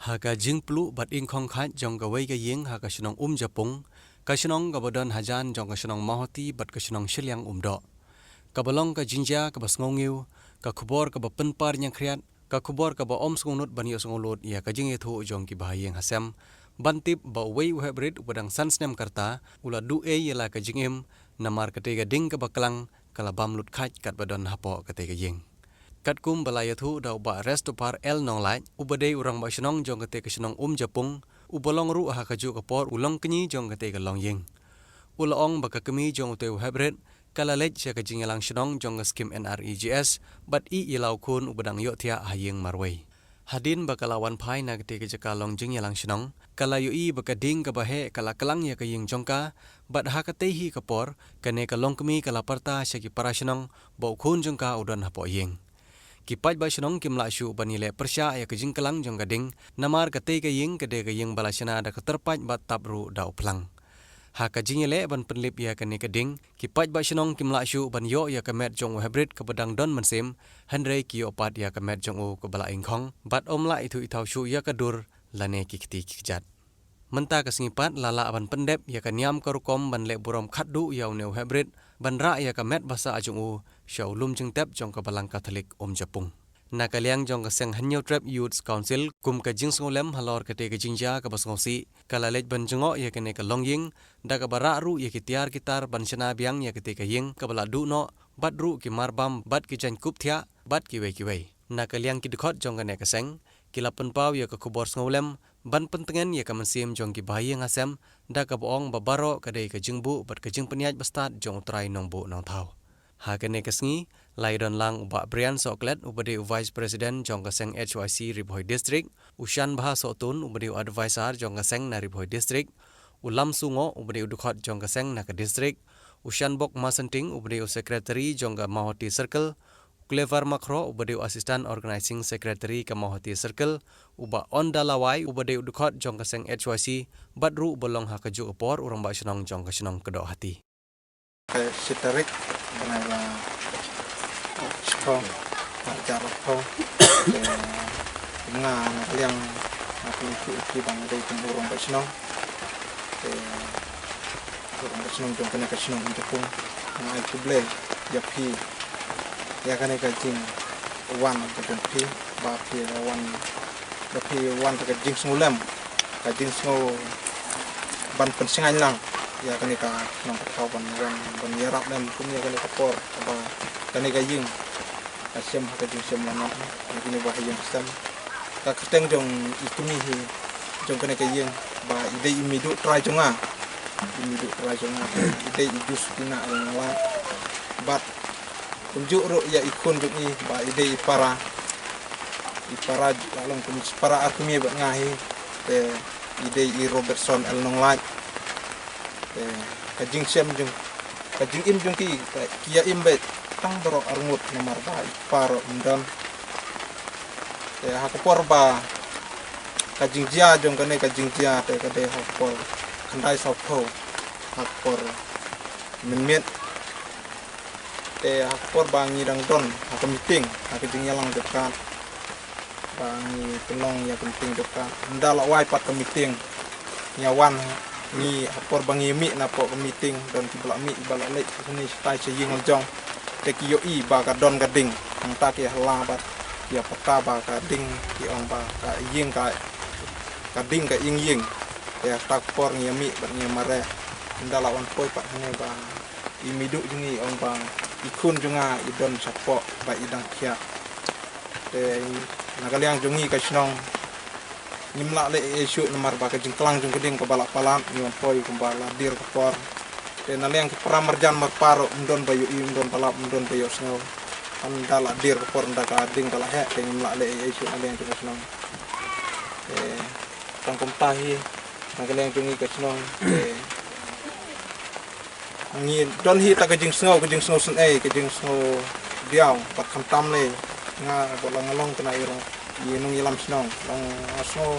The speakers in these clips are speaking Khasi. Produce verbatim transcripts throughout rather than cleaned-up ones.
Ha ka jingpluh bad ingkhong khait jong kawei ka ïing ha ka shnong Umjapung, ka shnong kaba don hajan jong ka shnong Mawhati bad ka shnong Shiliang Umdoh, kaba long ka jingjia kaba sngewngew, ka khubor kaba pynpar ñiangkhriat, ka khubor kaba ym sngewnud ban ïohsngew lut ïa ka jingïathuh jong ki bahaïing hasem ban tip ba uwei u heprit uba dang san snem ka rta u la duh ei ïa la ka jingim, namar katei ka ding kaba klang ka la bam lut khait katba don hapoh katei ka ïing. Katkum ba la ïathuh da u Bah Restopher L Nonglait, uba dei u rangbah shnong jong katei ka shnong Umjapung, uba long ruh ha kajuh ka por u longkñi jong katei ka longïing. U la ong ba ka kmie jong utei u heprit ka la leit sha ka jingïalang shnong jong ka skim N R E G S bad ïeh ïa la u khun uba dang ïohthiah ha ïing marwei. Hadien ba ka la wan phai na katei ka jaka long jingïalang shnong, ka la ïohi ba ka ding kaba heh ka la klang ïa ka ïing jong ka, bad ha katei hi ka por kane ka longkmie ka la pyrta sha ki para shnong ba u khun jong ka u don hapoh ïing. Ki paidbah shnong kim lah shuh ban ïaleh pyrshah ïa ka jingklang jong ka ding, namar katei ka ïing ka dei ka ïing ba la shna da ka tyrpait bad tap ruh da u phlang. Ha ka jingïaleh ban pynlip ïa kane ka ding, ki paidbah shnong kim lah shuh ban ïoh ïa ka met jong u heprit kaba dang don mynsiem, hynrei ki ïoh pat ïa ka met jong u kaba la ingkhong bad ym lah ithuh ithaw shuh ïa ka dur lane ki kti ki kjat. Mynta ka sngi pat la lah ban pyndep ïa ka niam ka rukom ban leh burom khatduh ïa une u heprit ban rah ïa ka met ba sah jong u sha u lum jingtep jong ka Balang Katholik Umjapung. Na ka liang jong ka seng Hynñiewtrep Youth Council, kum ka jingsngewlem halor katei ka jingjia kaba sngewsih, ka la leit ban jngoh ïa kane ka longïing da kaba rah ruh ïa ki tiar ki tar ban shna biang ïa katei ka ïing kaba la duh noh, bad ruh ki marbam bad ki jaiñkup thiah bad kiwei kiwei. Na ka liang ki dkhot jong kane ka seng, ki la pynpaw ïa ka khubor sngewlem ban pyntngen ïa ka mynsiem jong ki bahaïing hasem, da kaba ong ba baroh ka dei ka jingbuh bad ka jingpynïaid bastad jong U Trai Nongbuh Nongthaw. Ha kane ka sngi la ïadon lang u Bah Brian Sohklet, uba dei u Vice President jong ka seng H Y C Ri Bhoi District, u Shanbha Sohtun, uba dei u Advisor jong ka seng na Ri Bhoi District, u Lamsungoh, uba dei u dkhot jong ka seng na ka district, u Shanbok Masanting, uba dei u Secretary jong ka Mawhati Circle, u Clever Makhro, uba dei u Assistant Organising Secretary ka Mawhati Circle, u Bah Onda Lawai, uba dei u dkhot jong ka seng H Y C, bad ruh uba long ha kajuh ka por u rangbah shnong jong ka shnong Kdohati. Ka shi tarik bnai ba shiphew, ba hajar arphew. Te nga na ka liang nga phi phi phi ba nga dei kum u rangbah shnong. Te u rangbah shnong jong kane ka shnong Umjapung, nga ai khublei ïa phi ïa kane ka jingwan ka jong phi, ba phi la wan, ba phi wan ka jingsngewlem, ka jingsngew ban pynshngaiñ lang ïa kane ka nongkynmaw ban wan ban ïarap lem kum ïa kane ka por ba kane ka ïing ka shem ha ka jingshem lanot na kine ba ha ïing stem. Ka kyrteng jong i kmie hi jong kane ka ïing ba i dei i meiduh trai jong nga, i meiduh trai jong nga, i dei i Josephina L Nonglait. Bad kumjuh ruh ïa i khun jong i ba i dei i para, i para la long kum para ar kmie bad nga hi. Te i dei i Robertson L Nonglait. Te ka jingshem jong, ka jingim jong ki, ka ki ïa im beit tang baroh arngut namar ba i kpa ruh ym don. Te ha ka por ba ka jingjia jong kane ka jingjia te ka dei ha ka por khyndai sawphew, ha ka por mynmiet. Te ha ka por ba ngi dang don ha ka meeting, ha ka jingïalang jong ka, ba ngi pynlong ïa ka meeting jong ka, ynda la wai pat ka meeting, ngi wan, ngi ha ka por ba ngi mih napoh ka meeting, don kiba la mih, ba la leit kane shatai sha ïing la jong. Te ki ïohi ba ka don ka ding, hangta ki ïa hala bad ki ïa pyrta ba ka ding, ki ong ba ka ïing ka, ka ding ka ïing ïing. Te ha kata ka por ngi ïa mih bad ngi ïa mareh, ynda la wan poi pat hangne ba i meiduh jong ngi ong ba i khun jong nga i don shapoh ba i dang khiah. Te na ka liang jong ngi ka shnong ngim lah leh ei ei shuh namar ba ka jingklang jong ka ding kaba la palat, ngi wan poi kumba la dier ka por. Te na liang ki para marjan marpa ruh ym don ba ïohi, ym don ba lap, ym don ba ïohsngew. Ynda la dier ka por, ynda ka ding ka la heh, te ngim lah leh ei ei shuh na liang jong ka shnong. Te tang kumta hi na ka liang jong ngi ka shnong, te ngi don hi ta ka jingsngew, ka jingsngew sngewsih, ka jingsngew biang, bad khamtam lei nga ba la nga long kane i rong, i nongïalam shnong, long nga sngew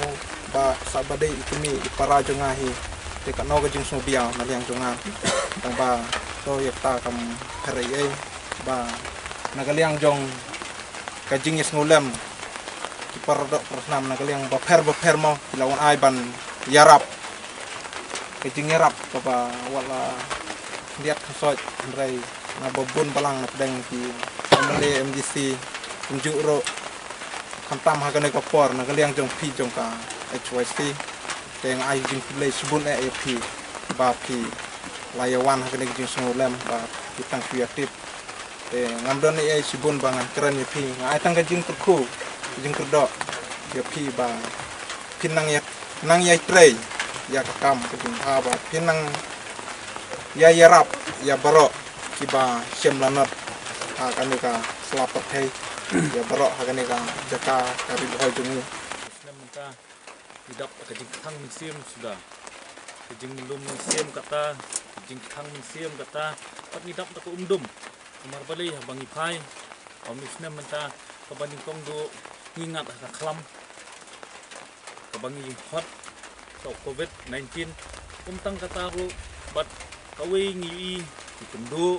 ba sa ba dei i kmie i para jong nga hi. Te kano ka jingsngew biang na liang jong nga, tang ba to ïa kata kam pher ei ei, ba na ka liang jong ka jingïasngewlem Ki para doh para snam na ka liang bapher bapher mo ki la wan ai ban ïarap. Ka jingïarap kaba wat la khyndiat khynsoit, hynrei na ba bun balang na pdeng ki M L A, M D C, kumjuh ruh khamtam ha kane ka por na ka liang jong phi jong ka H Y C. Te nga ai jingkhublei shibun eh ïa phi ba phi la ïa wan ha kane ka jingsngewlem ba phi tang shu ïa tip. Te ngam don ei ei shibun ba ngan kren ïa phi, nga ai tang ka jingkyrkhu, ka jingkyrdoh ïa phi ba phin nang ïa, nang ïai trei ïa ka kam ka jingbha ba phin nang ïa ïarap ïa baroh kiba shem lanot ha kane ka sla pyrthei, ïa baroh ha kane ka jaka ka Ri Bhoi jong ngi. Snem mynta ngi dap ka jingkthang mynsiem suda. Ka jinglum mynsiem kata, ka jingkthang mynsiem kata, pat ngi dap da ka umdum. Namar balei? Haba ngi phai, ym u snem mynta kaba nyngkong duh ngi ngat ha ka khlam kaba ngi hot sa u covid nineteen. Ym tang kata ruh, bad kawei ngi i, ngi pynduh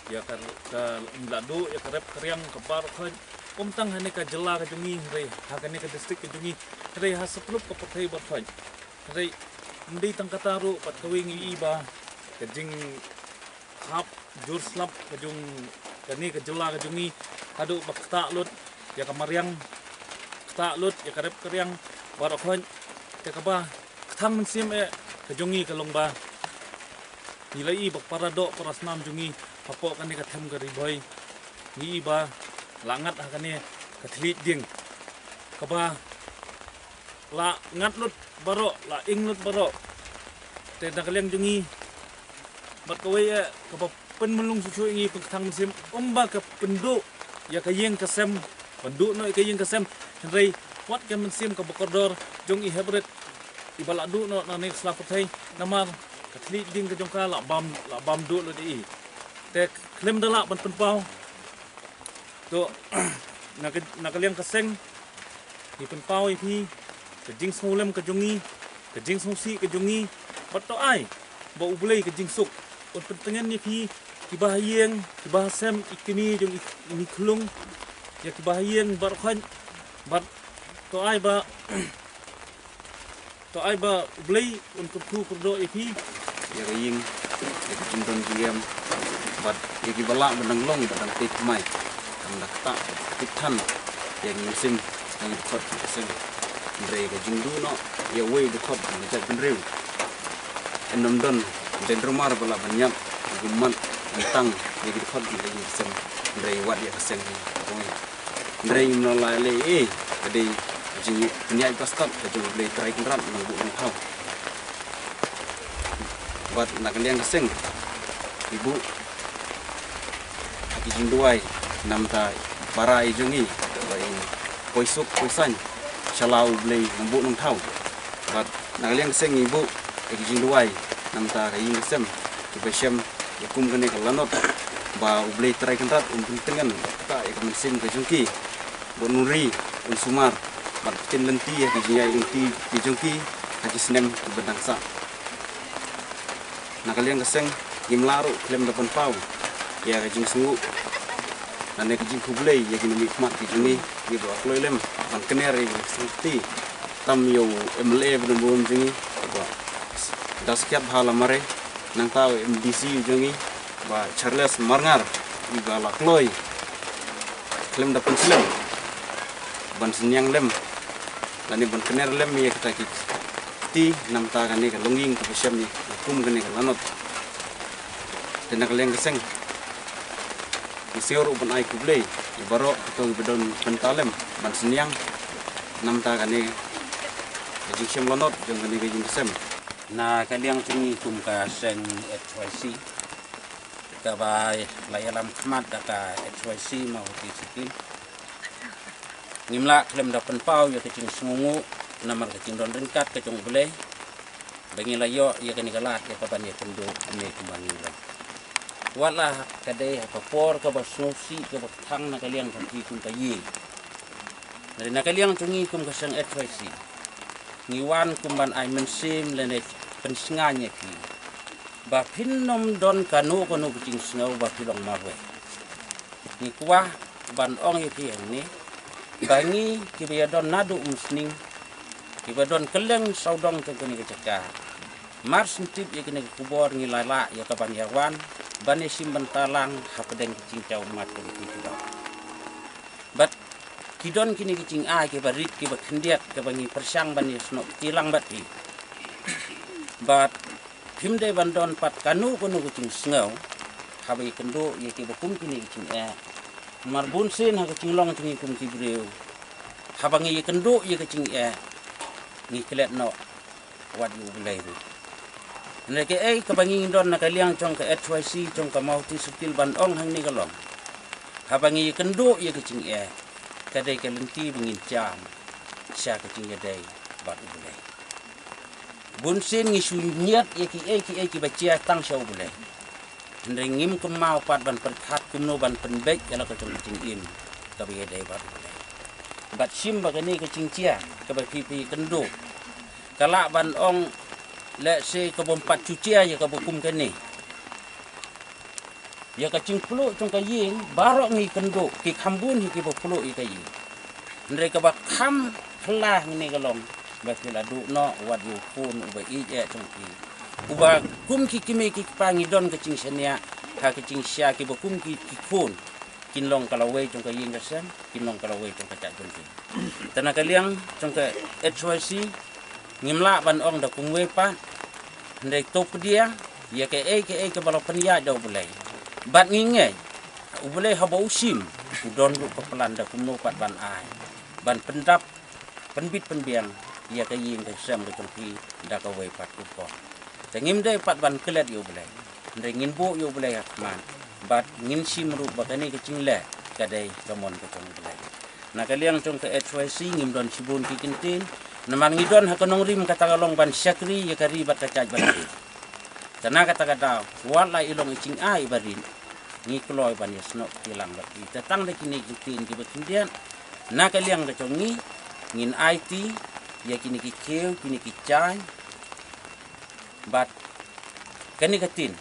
ïa ka, ka, ngi la duh ïa ka rep ka riang ka baroh khoit. Ym tang hane ka jylla ka jong ngi, hynrei ha kane ka district ka jong ngi, hynrei ha satlak ka pyrthei baroh khoit. Hynrei ym dei tang kata ruh, bad kawei ngi i ba ka jing hap jur slap ka jong kane ka jylla ka jong ngi, haduh ba ktah lut ïa ka mariang, ktah lut ïa ka rep ka riang baroh khoit. Te kaba kthang mynsiem eh ka jong ngi ka long ba ngi la i ba para doh para snam jong ngi hapoh kane ka them ka Ri Bhoi, ngi i ba la ngat ha kane ka thylliej dieng kaba la ngat lut baroh, la ing lut baroh. Te na ka liang jong ngi, bad kawei eh kaba pynmulung shuh shuh ïa ngi, pynkthang mynsiem, ym ba ka pynduh ïa ka ïing ka sem, pynduh noh ïa ka ïing ka sem, hynrei wat ka mynsiem kaba kordor jong i hep rit iba la duh noh na ne sla pyrthei, namar ka thylliej dieng ka jong ka la bam, la bam duh lut ïa i. Te khlem da lah ban pynpaw, to na ka, na ka liang ka seng ngi pynpaw ïa phi ka jingsngewlem ka jong ngi, ka jingsngewsih ka jong ngi, bad to ai ba U Blei ka jingsuk un pyntngen ïa phi kiba ha ïing kiba ha sem, i kmie jong i, i khlung, ïa kiba ha ïing baroh khoit, bad to ai ba To ai ba U Blei un kyrkhu kyrdoh ïa phi, ïa ka ïing, ïa ka jingdon jingem, bad ïa kiba lah ban dang long bad dang tei thymmai. Kam da ktah tip than ïa ka mynsiem ka jong i dkhot ka seng. Hynrei ka jingduh noh ïa uwei u dkhot na ka jaitbynriew, yn ym don jait rymar ba lah ban ïap ïa ka ummat, yn tang ïa ki dkhot ka jong i ka seng, hynrei wat ïa ka seng ka jong i. Hynrei ngim lah leh ei ei, ka dei ka jingpynïaid ba stad ka jong U Blei Trai Kynrad Nongbuh Nongthaw. Bad na ka liang ka seng ngi buh ha ki jingduwai na bynta para i jong i, ba in poi suk poi saiñ sha la U Blei Nongbuh Nongthaw. Bad na ka liang ka seng ngi buh ha ki jingduwai na bynta ka ïing ka sem, kiba shem ïa kum kane ka lanot, ba U Blei Trai Kynrad un pyntngen bad ktah ïa ka mynsiem ka jong ki, ba un ri, un sumar, bad ktien lynti ïa ki jingïaid lynti ki jong ki ha ki snem kiba dang sah. Na ka liang ka seng ngim lah ruh khlem da pynpaw ïa ka jingsngewnguh lane ka jingkhublei ïa ki nongmihkhmat ki jong ngi, kiba la kloi lem ban kner ïa ka seng kti, tam ïa u M L A ba don burom jong ngi, ba da skhiat bha la mareh, nangta u M D C jong ngi, Bah Charles Marngar, iba la kloi khlem da pynslem ban synñiang lem lane ban kner lem ïa kita ki kti na bynta kane ka longïing kaba shem ïa kum kane ka lanot. Te na ka liang ka seng ngi sngew ruh ban ai khublei ïa baroh kito kiba don bynta lem ban synñiang na bynta kane ka jingshem lanot jong kane ka jingkasem. Na ka liang jong ngi kum ka seng H Y C, kaba la ïalam khmat da ka H Y C Mawhati City, ngim lah khlem da pynpaw ïa ka jingsngewnguh namar ka jingdon ryngkat ka jong U Blei ba ngi la ïoh ïa kane ka lad ïa ka ban ïakynduh ne kumba ngi long. Wat la ka dei ha ka por kaba sngewsih kaba kthang na ka liang ka phi kum ka ïing. Hynrei na ka liang jong ngi kum ka seng H Y C, ngi wan kum ban ai mynsiem lane pynsngew ïa phi ba phin ym don kano kano ka jingsngew ba phi long marwei. Ngi kwah ban ong ïa phi hangne ba ngi kiba ïadon naduh umsning, kiba don kylleng sawdong jong kane ka jaka, mar shen tip ïa kane ka khubor ngi la lah ïa ka ban ïawan ban ïashim bynta lang hapdeng ka jingjaw ummat ka jong ki jong. Bad ki don kine ki jingai kiba rit kiba khyndiat kiba ngi pyrshang ban ïasnoh kti lang bad ki. Bad phim dei ban don pat kano kano ka jingsngew haba ïakynduh ïa kiba kum kine ki jingeh. Namar bunsien ha ka jinglong jong ngi kum ki briew, haba ngi ïakynduh ïa ka jingeh, ngi klet noh wat ïa U Blei ruh. Hynrei kaei kaba ngi don na ka liang jong ka H Y C jong ka Mawti Sukil ban ong hangne ka long, haba ngi ïakynduh ïa ka jingeh, ka dei ka lynti ba ngin jam sha ka jingïadei bad U Blei. Bunsien ngi shu ñiad ïa kiei kiei kiba jia tang sha U Blei. Hynrei ngim kynmaw pat ban pyrkhat kumno ban pynbeit ïa la ka jong ka jingim kaba ïadei bad U Blei. Bad shim ba kane ka jingjia kaba phi phi ïakynduh, ka lah ban ong lehse ka bym pat shu jia ïa kaba kum kane. Ïa ka jingpluh jong ka ïing baroh ngi ïakynduh, ki kham bun hi kiba pluh ïa ka ïing. Hynrei kaba kham phylla hangne ka long ba phi la duh noh wat ïa u khun uba ïeit eh jong phi, uba kum ki kmie ki kpa ngi don ka jingshaniah ha ka jingshai, kiba kum ki, ki khun kin long ka lawei jong ka ïing ka sem, kin long ka lawei jong ka jaitbynriew. Te na ka liang jong ka H Y C ngim lah ban ong da kumwei pat, hynrei to pdiang ïa kaei kaei kaba la pynïaid da U Blei. Bad ngi ngeit U Blei haba u shim, u don ruh ka plan da kumno pat ban ai ban pyndap, pynbit pynbiang ïa ka ïing ka sem ka jong phi da kawei pat u rukom. Te ngim dei pat ban klet ïa U Blei, hynrei ngin buh ïa U Blei ha khmat bad ngin shim ruh ba kane ka jingleh ka dei ka mon ka jong U Blei. Na ka liang jong ka H Y C ngim don shibun ki kyntien, namar ngi don ha ka nongrim kata ka long ban shakri ïa ka ri bad ka jaitbynriew. Te na kata ka daw wat la i long i jingai barit, ngi kloi ban ïasnoh kti lang bad ki. Te tang da kine ki kyntien kiba khyndiat na ka liang ka jong ngi, ngin aiti ïa kine ki khiew, kine ki jaiñ. Bad kane ka ktien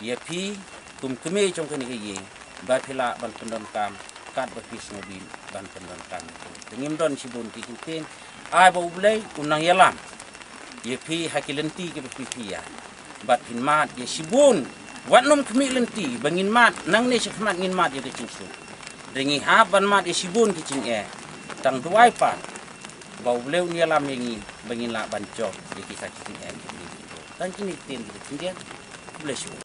ïa phi kum kmie jong kane ka ïing, ba phi lah ban pyndonkam katba phi sngewbha ban pyndonkam. Te ngim don shibun ki kyntien, ai ba U Blei un nang ïalam ïa phi ha ki lynti kiba phi phi ïa. Bad phin mad ïa shibun, wat nym khmih lynti ba ngin mad, nangne shakhmat ngin mad ïa ka jingsuk. Hynrei ngi hap ban mad ïa shibun ki jingeh. Tang duwai pat ba U Blei un ïalam ïa ngi ba ngin lah ban jop ïa kita ki jingeh. Tang kine ki ktien kiba khyndiat. Khublei shibun.